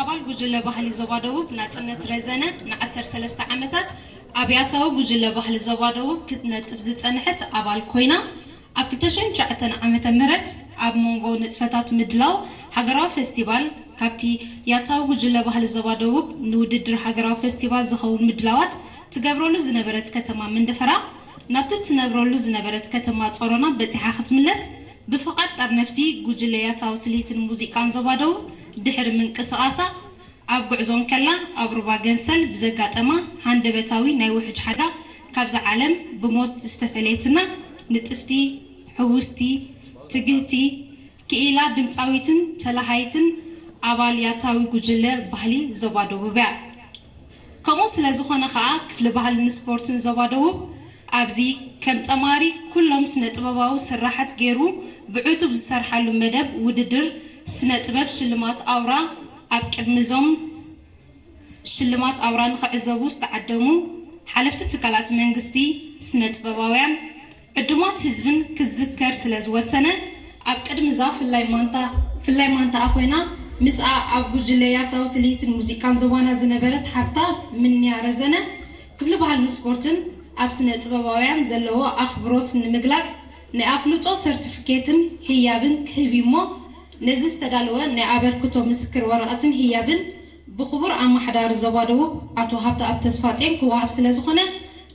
ኣባል ጉጅለ ባህሊ ዞባ ደቡብ ናጽነት ረዘነ ን ዓሰርተ ሰለስተ ዓመታት ኣብ ያታዊ ጉጅለ ባህሊ ዞባ ደቡብ ክትነጥፍ ዝጸንሐት ኣባል ኮይና፣ ኣብ ክልተ ሽሕን ትሽዓተን ዓመተ ምህረት ኣብ መንጎ ንጥፈታት ምድላው ሃገራዊ ፈስቲቫል፣ ካብቲ ያታዊ ጉጅለ ባህሊ ዞባ ደቡብ ንውድድር ሃገራዊ ፈስቲቫል ዝኸውን ምድላዋት ትገብረሉ ዝነበረት ከተማ መንደፈራ፣ ናብቲ ትነብረሉ ዝነበረት ከተማ ጾሮና በጺሓ ክትምለስ፣ ብፍቓድ ጠርነፍቲ ጉጅለ ያታዊ ትልሂትን ሙዚቃን ዞባ ደቡብ ድሕሪ ምንቅስቓሳ፣ ኣብ ጉዕዞ እንከላ ኣብ ሩባ ገንሰል ብዘጋጠማ ሃንደበታዊ ናይ ውሕጅ ሓደጋ ካብዛ ዓለም ብሞት ዝተፈለየትና ንጥፍቲ፣ ሕውስቲ፣ ትግህቲ፣ ክኢላ ድምጻዊትን ተላሃይትን ኣባል ያታዊ ጉጅለ ባህሊ ዞባ ደቡብ እያ። ከምኡ ስለ ዝኾነ ከኣ ክፍሊ ባህልን ስፖርትን ዞባ ደቡብ ኣብዚ ከም ጠማሪ ኩሎም ስነ ጥበባዊ ስራሓት ገይሩ ብዕቱብ ዝሰርሓሉ መደብ ውድድር ስነ ጥበብ ሽልማት ኣውራ ኣብ ቅድሚ እዞም ሽልማት ኣውራ ንኽዕዘቡ ዝተዓደሙ ሓለፍቲ ትካላት መንግስቲ፣ ስነ ጥበባውያን፣ ዕዱማት ህዝብን ክዝከር ስለ ዝወሰነ፣ ኣብ ቅድሚ እዛ ፍላይ ማንታ ፍላይ ማንታኣ ኮይና ምስኣ ኣብ ጉጅለ ያታዊ ትልሂትን ሙዚቃን ዞባና ዝነበረት ሓብታ ምንያ ረዘነ፣ ክፍሊ ባህልን ስፖርትን ኣብ ስነ ጥበባውያን ዘለዎ ኣኽብሮት ንምግላጽ ናይ ኣፍልጦ ሰርቲፊኬትን ህያብን ክህብ እዩ እሞ፣ ነዚ ዝተዳለወ ናይ ኣበርክቶ ምስክር ወረቐትን ህያብን ብክቡር ኣማሓዳሪ ዞባ ደቡብ ኣቶ ሃብተኣብ ተስፋጽዮን ክወሃብ ስለ ዝኾነ፣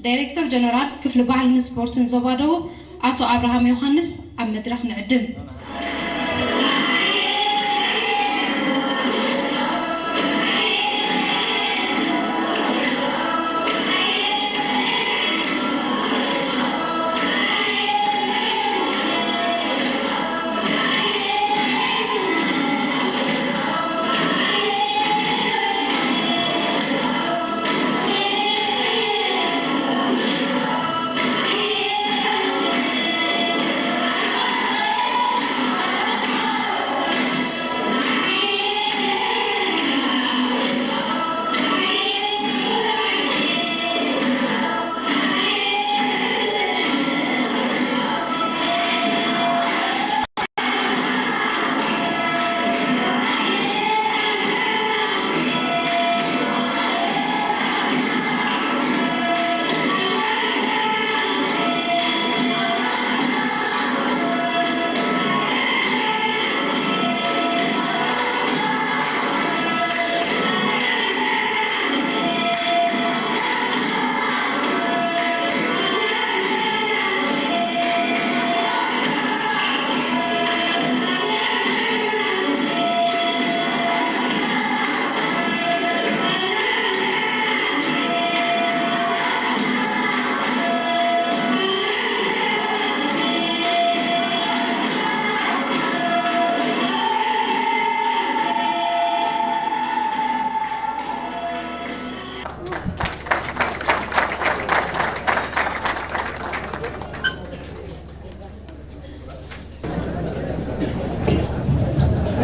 ዳይሬክተር ጀነራል ክፍሊ ባህልን ስፖርትን ዞባ ደቡብ ኣቶ ኣብርሃም ዮሃንስ ኣብ መድረኽ ንዕድም።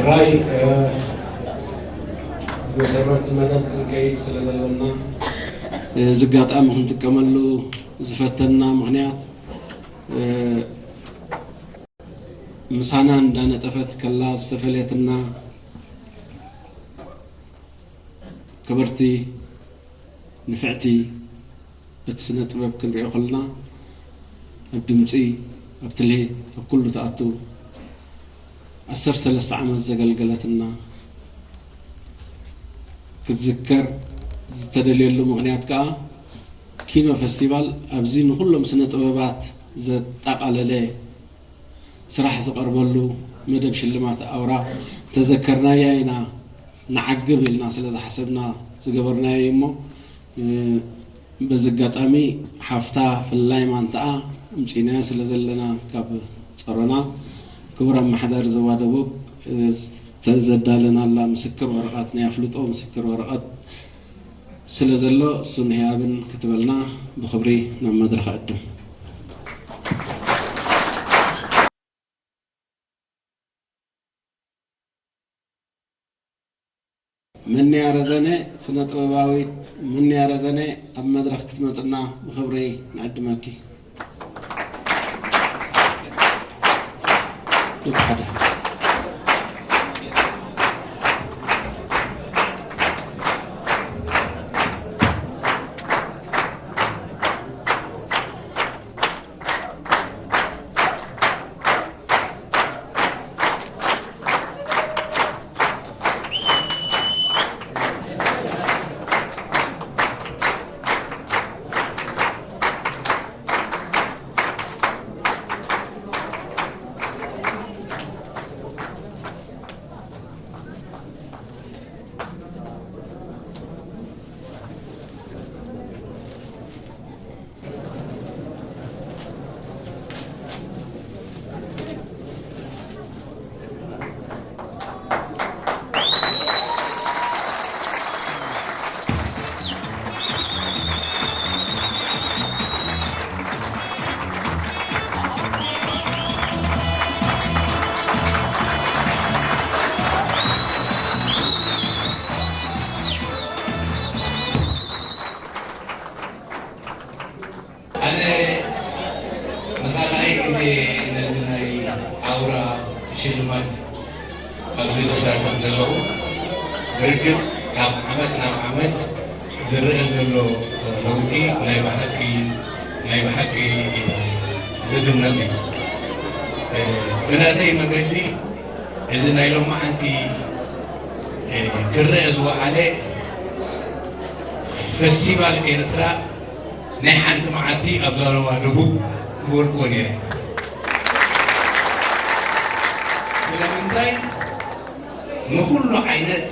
ራይ መሰረት መደብ ክንከይድ ስለ ዘለና፣ እዚ ኣጋጣሚ ክንጥቀመሉ ዝፈተና ምኽንያት፣ ምሳና እንዳነጠፈት ከላ ዝተፈለየትና ክብርቲ ንፍዕቲ በቲ ስነ ጥበብ ክንሪኦ ከለና ኣብ ድምፂ፣ ኣብ ትልሂት፣ ኣብ ኩሉ ትኣቱ ዓሰርተ ሰለስተ ዓመት ዘገልገለትና ክትዝከር ዝተደልየሉ ምኽንያት ከዓ ኪኖ ፌስቲቫል ኣብዚ ንኩሎም ስነ ጥበባት ዘጠቓለለ ስራሕ ዝቐርበሉ መደብ ሽልማት ኣውራ ተዘከርናያ ኢና ንዓግብ ኢልና ስለ ዝሓሰብና ዝገበርናዮ እዩ እሞ፣ እ፣ በዚ ኣጋጣሚ ሓፍታ ፍላይ ማንታኣ ኣምጺእናያ ስለ ዘለና ካብ ጸሮና ክቡር ኣመሓዳሪ ዞባ ደቡብ፣ እ፣ ዘዳለናላ ምስክር ወረቐት፣ ናይ ኣፍልጦ ምስክር ወረቐት ስለ ዘሎ እሱን ህያብን ክትበልና ብኽብሪ ናብ መድረኽ እዕድም። መንያ ረዘነ፣ ስነ ጥበባዊት መንያ ረዘነ ኣብ መድረኽ ክትመጽና ብኽብሪ ንዕድመኪ። ኣነ ንኻልኣይ ግዜ ነዚ ናይ ኣውራ ሽልማት ኣብዚ ዝሳተፍ ዘለኹ። ብርግጽ ካብ ዓመት ናብ ዓመት ዝረአ ዘሎ ለውጢ ናይ ብሓቂ፣ ናይ ብሓቂ ዝድነቕ እዩ። ብናተይ መገዲ እዚ ናይ ሎማዓንቲ ክረአ ዝወዓለ ፈስቲቫል ኤርትራ ናይ ሓንቲ መዓልቲ ኣብ ዞባ ደቡብ ምበልክዎ ነይረ። ስለምንታይ? ንኹሉ ዓይነት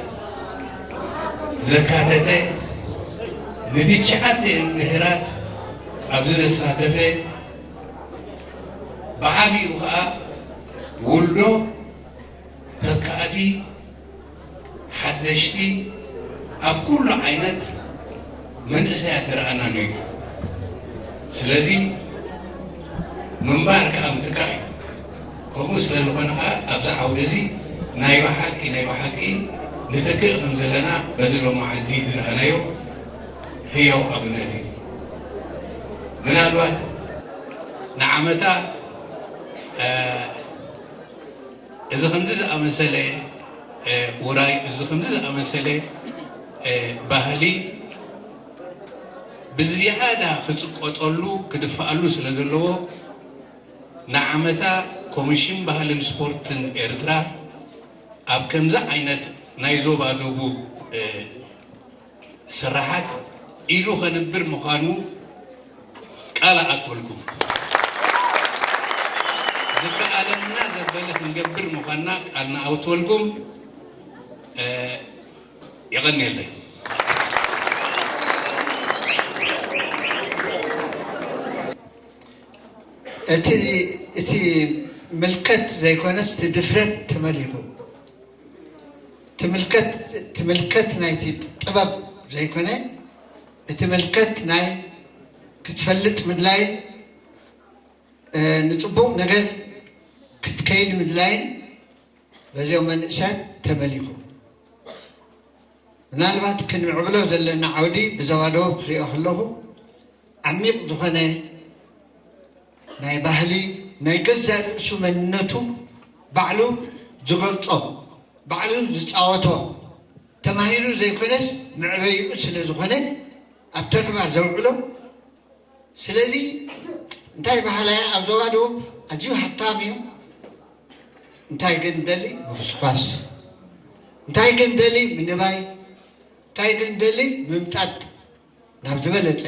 ዘካተተ፣ ንትሽዓተ ብሄራት ኣብዚ ዘሳተፈ፣ ብዓቢኡ ኸኣ ውልዶ ተካእቲ ሓደሽቲ ኣብ ኩሉ ዓይነት መንእሰያት ዝረኣናሉ እዩ። ስለዚ ምንባር ከኣ ምትካእ እዩ። ከምኡ ስለ ዝኾነ ከኣ ኣብዚ ዓውዲ እዚ ናይ ብሓቂ፣ ናይ ብሓቂ ንትክእ ከም ዘለና በዚ ሎማዓንቲ ዝረኣናዮ ህያው ኣብነት እዩ። ምናልባት ንዓመታ፣ እ፣ እዚ ከምዚ ዝኣመሰለ፣ እ፣ ውራይ፣ እዚ ከምዚ ዝኣመሰለ፣ እ፣ ባህሊ ብዝያዳ ክጽቀጠሉ፣ ክድፈኣሉ ስለ ዘለዎ፣ ንዓመታ ኮሚሽን ባህልን ስፖርትን ኤርትራ ኣብ ከምዚ ዓይነት ናይ ዞባ ደቡብ፣ እ፣ ስራሓት ኢዱ ከንብር ምዃኑ ቃል ኣኣትወልኩም። ዝከኣለና ዘበለ ክንገብር ምዃንና ቃል ንኣውትወልኩም። እ፣ የቐንየለይ። እቲ፣ እቲ ምልከት ዘይኮነስ፣ እቲ ድፍረት ተመሊኹ። ትምልከት፣ ትምልከት ናይቲ ጥበብ ዘይኮነ፣ እቲ ምልከት ናይ ክትፈልጥ ምድላይን፣ እ፣ ንጽቡቕ ነገር ክትከይድ ምድላይን በዚኦም መንእሰያት ተመሊኹ። ምናልባት ክንምዕብሎ ዘለና ዓውዲ ብዞባ ደቡብ ክሪኦ ከለኹ፣ ዓሚቕ ዝኾነ ናይ ባህሊ፣ ናይ ገዛእ ርእሱ መንነቱ ባዕሉ ዝገልጾ፣ ባዕሉ ዝጻወቶ፣ ተማሂሩ ዘይኮነስ መዕበይኡ ስለ ዝኾነ፣ ኣብ ተግባር ዘውዕሎ። ስለዚ እንታይ ባህላያ ኣብ ዞባ ደቡብ ኣዝዩ ሃብታም እዩ። እንታይ ግን ደሊ ምኹስኳስ፣ እንታይ ግን ደሊ ምንባይ፣ እንታይ ግን ደሊ ምምጣጥ ናብ ዝበለጸ፣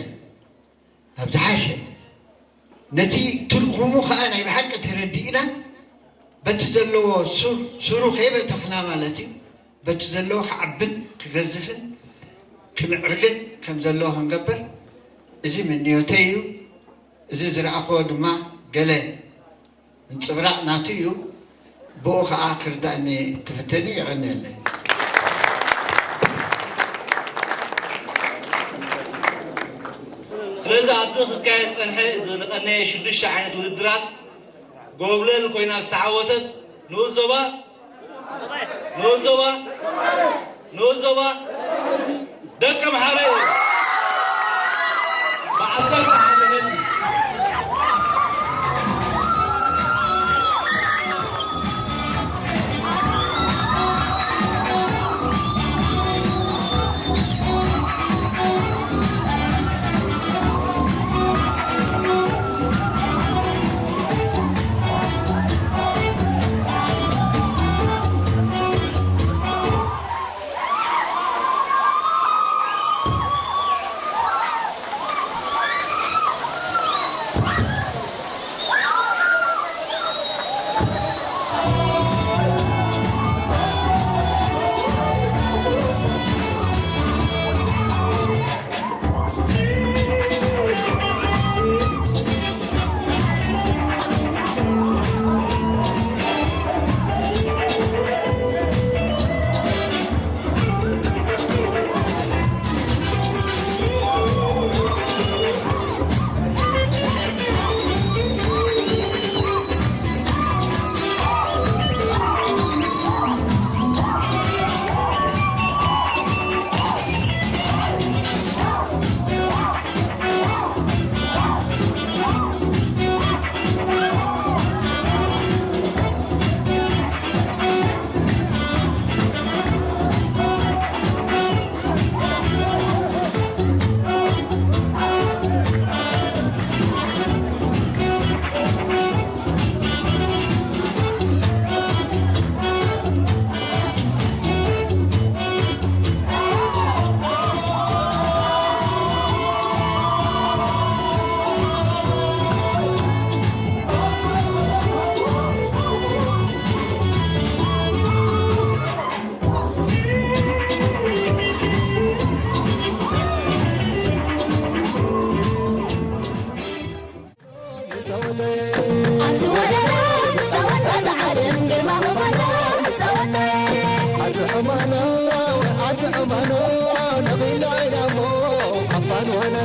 ናብ ዝሓሸ፣ ነቲ ትርጉሙ ኸኣ ናይ ብሓቂ ተረዲእና፣ በቲ ዘለዎ ሱር፣ ሱሩ ከይበተኽና ማለት እዩ፣ በቲ ዘለዎ ክዓብን ክገዝፍን ክምዕርግን ከም ዘለዎ ክንገብር፣ እዚ ምንዮተይ እዩ። እዚ ዝረኣኽዎ ድማ ገለ ምንጽብራቕ ናቱ እዩ። ብኡ ኸኣ ክርዳእኒ ክፍትን እዩ። የቐንየለይ። ስለዚ ኣብዚ ክካየድ ጸንሐ ዝንቐነየ ሽዱሽተ ዓይነት ውድድራት ጎብለል ኮይና ዝተዓወተት ንኡስ ዞባ፣ ንኡስ ዞባ፣ ንኡስ ዞባ ደቂ ኣምሓራ እዩ። ብዓሰርተ ሓደ ነጥቢ። ኣንቲ ወረራ፣ ጸወታ ዝዓለም ግርማ ክፈራ፣ ጸወታ ዓዲ ሕማኖ፣ ዓዲ ሕማኖ፣ ነቒላ ኢላሞ፣ ኣፋን ወነ